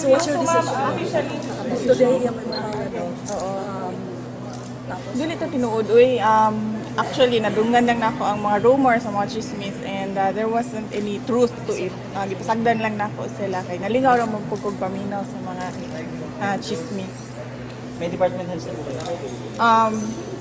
So what's your decision? Today, yung may mga daw. Tapos, Dili to tinuod uy. Actually, nadunggan lang nako ang mga rumors, ang mga chismis, and there wasn't any truth to it. Gipasagdan lang nako sila kay nalingaw ra mo pud kog paminaw sa mga chismis. May department heads na po kayo?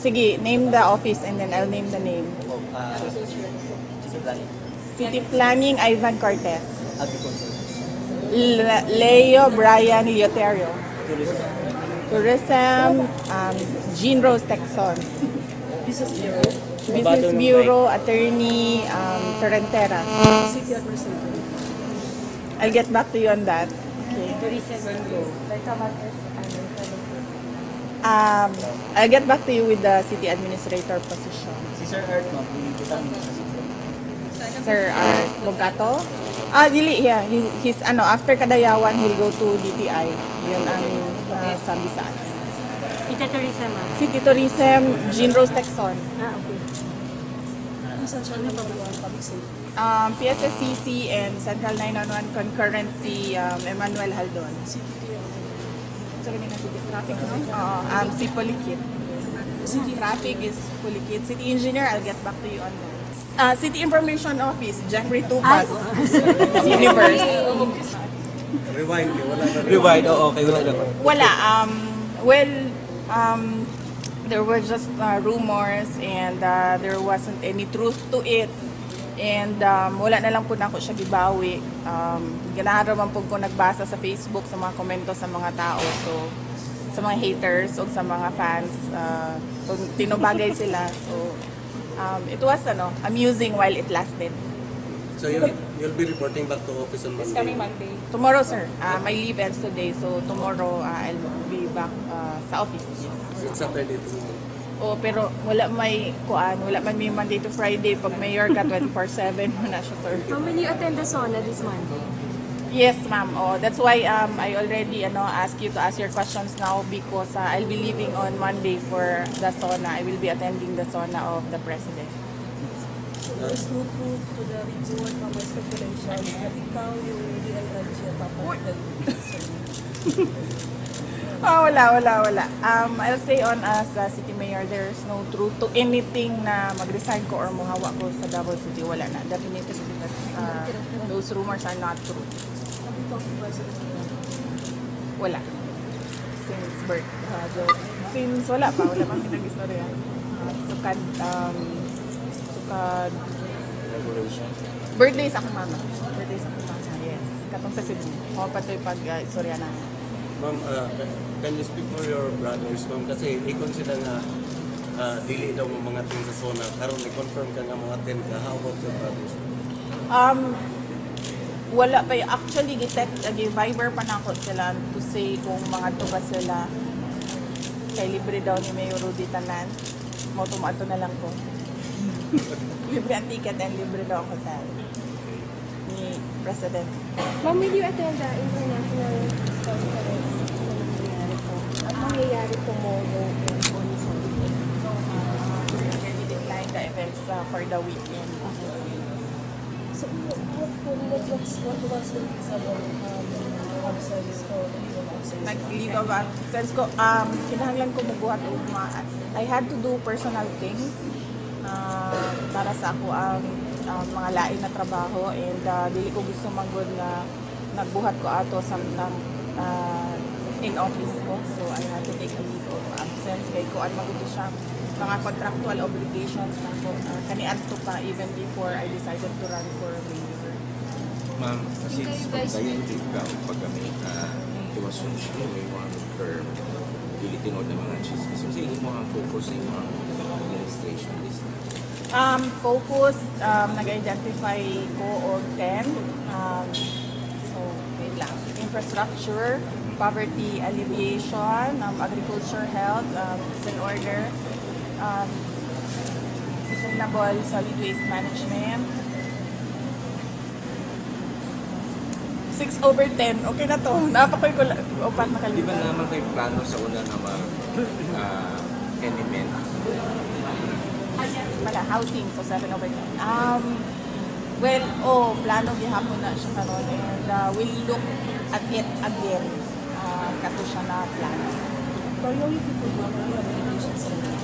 Sige, name the office and then I'll name the name. City planning. City Planning, Ivan Cortez. Agriculture. Leo Brian Leoterio. Tourism. Tourism, Jean Rose Texon. Business Bureau, Business Bureau, Attorney Torrentera. City Administrator. I'll get back to you on that. Okay. I'll get back to you with the city administrator position. Si Sir Art, ma'am, kita niyo sa city. Sir Art Bogato? Ah, dili, yeah. He's, ano, after Kadayawan, he'll go to DTI. Yun ang sabi sa akin. City Tourism, ah. City Tourism, Jean Rose Texon. Ah, okay. Essential na public safety. PSSCC and Central 911 concurrent si Emmanuel Haldon. City DLT. Sa kanina city traffic, no? Oo, si Polikit. City Traffic is Polikit. City Engineer, I'll get back to you on that. City Information Office, Jeffrey Tupas. Universe. Rewind, eh, wala na. Rewind, oo, okay, wala na po. Wala. Well, there were just rumors and there wasn't any truth to it. And wala na lang po nako siya gibawi. Ganahan man po ko nagbasa sa Facebook sa mga komento sa mga tao. So, sa mga haters o sa mga fans, kung tinubagay sila. So, it was ano, amusing while it lasted. So you'll be reporting back to office on Monday? Tomorrow, sir. My leave ends today. So, tomorrow, I'll be back sa office. Yes. It's Saturday tomorrow. Oh, pero wala may kuan, wala man may Monday to Friday. Pag mayor ka, 24/7 mo na siya, sir. Ma'am, will you attend the SONA this Monday? Yes, ma'am. Oh, that's why I already ano ask you to ask your questions now because I'll be leaving on Monday for the SONA. I will be attending the SONA of the president. So there's no proof to the report, mga speculations na ikaw yung DILG at papalitan. Oh, wala, wala, wala. I'll say on as city mayor, there's no truth to anything na mag-resign ko or muhawa ko sa Davao City. Wala na. Definitely that those rumors are not true. Have you talked to President Duterte? Wala. Since birth. Since wala pa pinag-istorya. Sukad, Inauguration. Birthday sa akong mama. Birthday sa akong mama, yes. Katong sa Cebu. Ako pa ito'y pag-istorya namin. Ma'am, can you speak for your brothers, ma'am? Kasi ikon sila nga dili daw mo mga ting sa SONA. Karon i-confirm ka nga mo attend ka. How about your brothers? Wala pa y- Actually, gi-text, gi-Viber pa nako sila to say kung mga ba sila. Kay libre daw ni Mayor Rudy Tanan. Mo tumato na lang ko. Libre ang ticket and libre daw ang hotel ni President. Ma'am, will you attend the international conference na nangyayari po? At mangyayari tomorrow and on Sunday? So, we already declined the events for the weekend. So what was the reason of absence or leave of absence? Nag-leave of absence ko, kinahanglan ko mubuhat og mga, I had to do personal things para sa ako ang mga lain na trabaho and dili ko gusto manggod na nagbuhat ko ato samtang in office ko. So I had to take a leave of absence kay kuan magud siya mga contractual obligations nako kaniadto pa even before I decided to run for mayor. Ma'am, since pagdayon ka o pag kami iwason siya may one term, dili tinuod na mga chismis. So, sa imo ang focus sa imo ang administration this time? Focus, nag-identify ko og 10. So, wait lang. Infrastructure, poverty alleviation, agriculture, health, peace and order, sustainable solid waste management. 6 over 10. Okay na to. Napakoy ko lang. Upat Di ba nakalimutan. naman kayo plano sa una na mag element? Ah, yes, pala, housing, so 7 over 10. Well, oh, plano gihapon na siya karon and we'll look at it again kato siya na plan. Priority po ba ang rehabilitation center?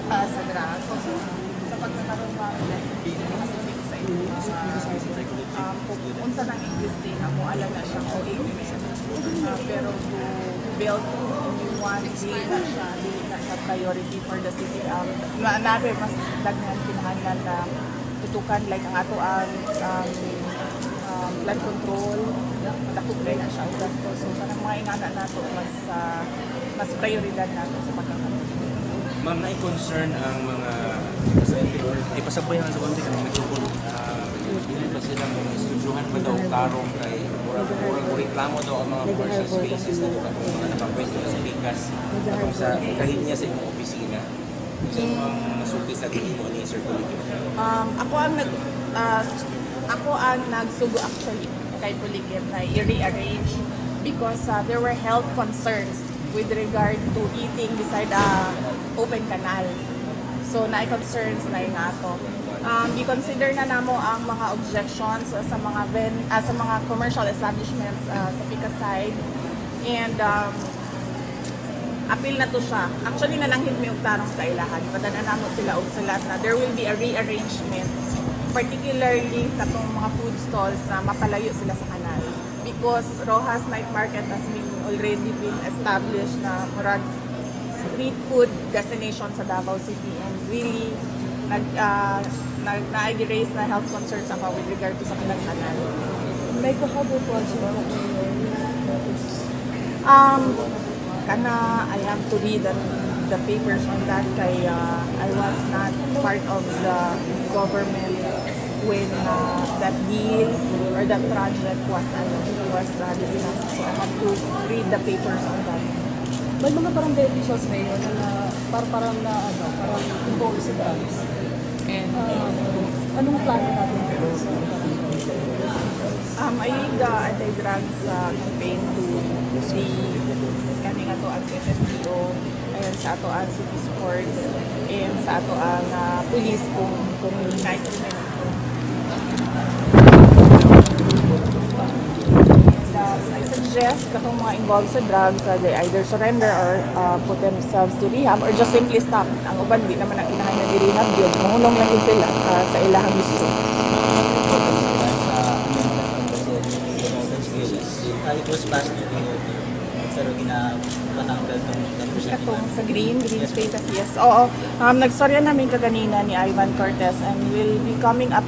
Sa drugs. So, sa pagkakaroon ng definitely sa inyo kung unsa nang existing ako alam na siya kung implement. Pero to build a new one, dili na siya priority for the city. Na mas daghan kinahanglan na tutukan, like ang ato ang flood control, dako na siya og gasto. So kanang mga ingana nato mas prioridad nato sa pagkakaroon. Ma'am, na-concern ang mga Ipasabay ang sa konti kanang microphone. Dili ba sila mga estudyuhan ba daw tarong kay murag murag reklamo daw ang mga commercial spaces na katong mga nakapwesto na sa pikas katong sa kahit niya sa imong opisina sa imong nasulti sa dili mo ni Sir Tuligyo? Ako ang nagsugo actually kay Puligit na i-rearrange because there were health concerns with regard to eating beside a open canal. So, naay concerns na yung ato. I-consider na namo ang mga objections sa mga commercial establishments sa Pica side and appeal na to siya. Actually, nananghid mi og tarong sa ilahan. Padala namo sila og sulat na there will be a rearrangement, particularly katong mga food stalls na mapalayo sila sa kanal. Because Roxas Night Market has been already been established na murag street food destination sa Davao City and really nag na-raise na health concerns ako with regard to sa kanang kanal. May pahabol project po kayo notice? Kana I have to read the papers on that kay I was not part of the government when that deal or that project was discussed. So I have to read the papers on that. May mga barangay officials ngayon na parang na ano, parang involved sa drugs. And Anong plano natin sa I lead the anti-drugs campaign to the kani nga to ang SSPO and sa ato ang city sports and sa ato ang police kung night. And I suggest katong mga involved sa drugs, they either surrender or put themselves to rehab or just simply stop. Ang uban di naman ang kinahanglan i-rehab yun. Mahunong lang yun sila sa ilahang gusto. Sa amendment on the said it was passed during your term pero ginapatanggal tong 10%. Katong sa green spaces, yes. Oo. Nagstorya namin kaganina ni Ivan Cortez and will be coming up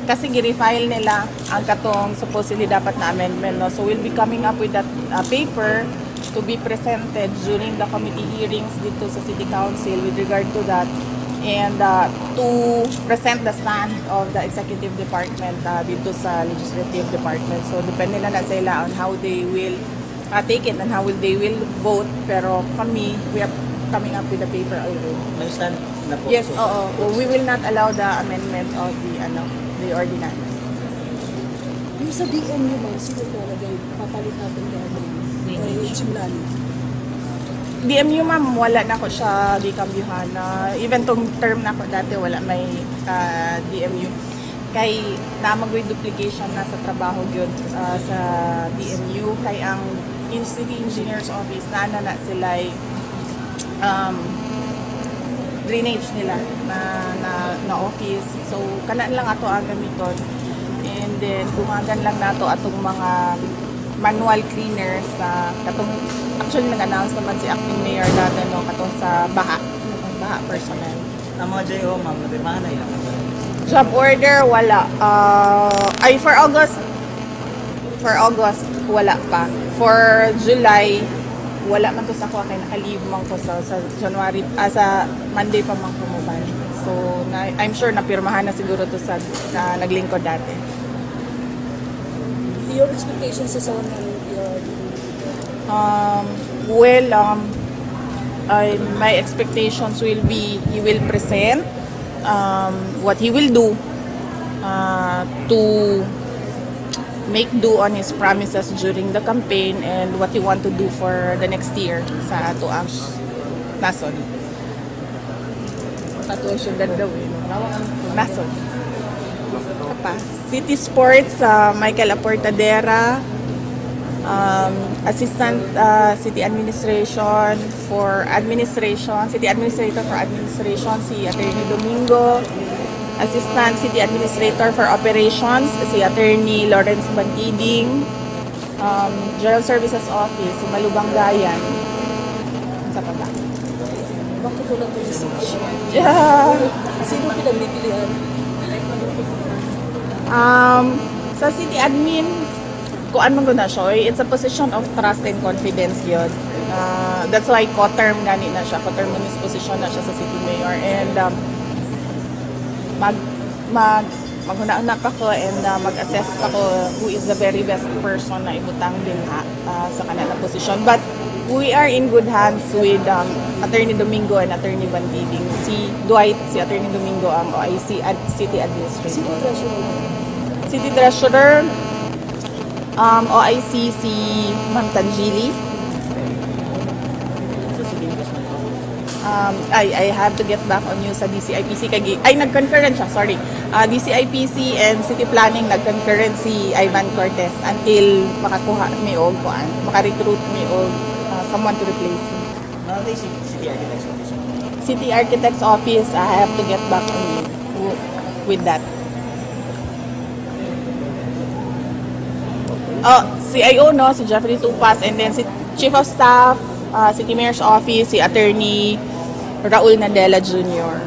kasi gi-refile nila ang katong supposedly dapat na amendment, no? So we'll be coming up with that paper to be presented during the committee hearings dito sa City Council with regard to that and to present the stand of the executive department dito sa legislative department. So depende na sila on how they will take it and how will they will vote, pero kami, we are coming up with the paper already. May stand na po. Yes, So, oo. We will not allow the amendment of the ano, the ordinance. Yung sa DMU, ma'am, sino talaga papalit natin kay ano, kay Jim Lally? DMU, ma'am, wala na ko siya gikambyuhan na even tong term na ko dati, wala may DMU kay namagoy duplication na sa trabaho gyud sa DMU kay ang in City Engineers Office na na na sila drainage nila na office. So kanan lang ato ang gamiton and then dumagan lang nato atong mga manual cleaners sa katong actually nag-announce naman si acting mayor dati, no, katong sa baha personnel. Ang mga JO, ma'am, napirmahan na ilang Job order, wala. Ay, for August, wala pa. For July, wala man to sa kuha kay naka-leave man ko sa January, sa Monday pa man ko mobile. So, I'm sure napirmahan na siguro to sa na naglingkod dati. Your expectations sa SONA ng PRRD? Well, my expectations will be he will present what he will do to make do on his promises during the campaign and what he want to do for the next year sa ato ang nasod. Ato syudad daw eh. Nasod. Pa. City Sports, Michael Aportadera. Assistant City Administration for Administration, City Administrator for Administration, si Attorney Domingo, Assistant City Administrator for Operations, si Attorney Lawrence Bantiding, General Services Office, si Malubang Gayan. Sa pa ba? Bakit wala tourism? Yeah. Sino pinagpipilian? Sa city admin, kuan man gud na siya, eh, it's a position of trust and confidence yun. That's why co-term gani na siya, co-terminus position na siya sa city mayor. And mag mag maghuna-huna pa ko and mag-assess pa ko who is the very best person na ibutang dinha sa kanang position. But we are in good hands with Attorney Domingo and Attorney Bantiding. Si Dwight, si Attorney Domingo ang OIC at City Administrator. City Treasurer. City Treasurer, OIC si Ma'am Tanjili. Sa City Investment Office. I have to get back on you sa DCIPC. Kagi, ay, nag-concurrent siya, sorry. DCIPC and City Planning, nag-concurrent si Ivan Cortez until makakuha mi og kuan, maka-recruit mi og someone to replace him. Mga City Architects Office. City Architect's Office, I have to get back on you with that. Oh, CIO, no, si Jeffrey Tupas, and then si Chief of Staff, City Mayor's Office, si Attorney Raul Nadela Jr.